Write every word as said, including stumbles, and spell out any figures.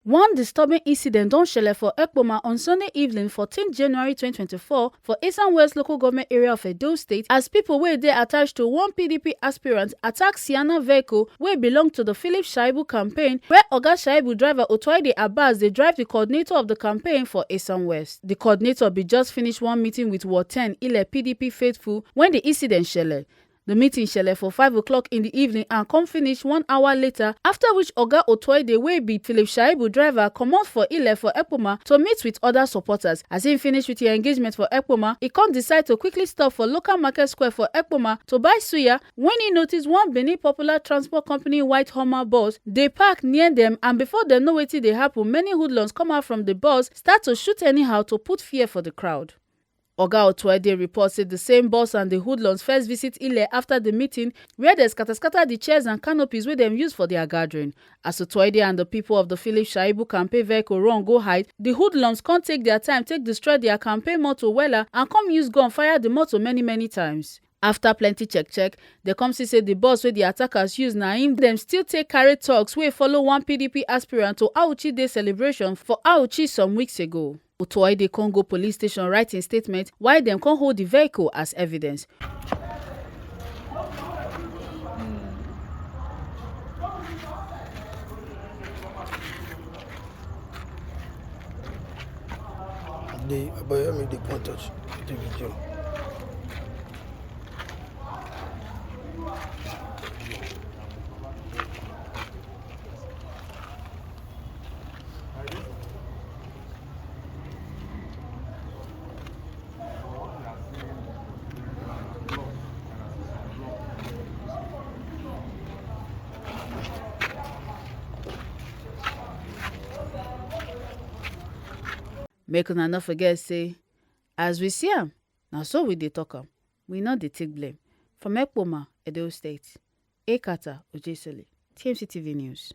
One disturbing incident don shele for Ekpoma on Sunday evening, fourteen January twenty twenty-four, for Esan West Local Government Area of Edo State, as people wey dey attached to one P D P aspirant attack Sienna vehicle wey belong to the Philip Shaibu campaign, where Oga Shaibu driver Otoide Abbas dey drive the coordinator of the campaign for Esan West. The coordinator bin just finish one meeting with Ward ten Ile P D P faithful when the incident shele. The meeting shele for five o'clock in the evening and come finish one hour later, after which Oga Otoide, wey be Philip Shaibu driver, comot for Ile for Ekpoma to meet with other supporters. As he finish with him engagement for Ekpoma, he come decide to quickly stop for local market square for Ekpoma to buy suya when he notice one Benin Popular Transport Company white Hummer bus dey park near them, and before dem know wetin dey happen, many hoodlums come out from the bus, start to shoot anyhow to put fear for the crowd. Oga Otuede report say the same boss and the hoodlums first visit Ile after the meeting, where they scatter scatter the chairs and canopies wey dem use for their gathering. As Otuede and the people of the Philip Shaibu campaign vehicle run go hide, the hoodlums come take their time, take destroy their campaign motor wella, and come use gun fire the motor many many times. After plenty check check, they come see say the bus wey the attackers use na him dem still take carry talks wey follow one P D P aspirant to Auchi Day celebration for Auchi some weeks ago. Otuede come go police station write im statement, while dem come hold the vehicle as evidence. Dey Abayomi dey point us the video. Make una no forget say, as we see am, na so we dey talk am. We no dey take blame. From Ekpoma, Edo State, Ekata Ojesele, T M C T V News.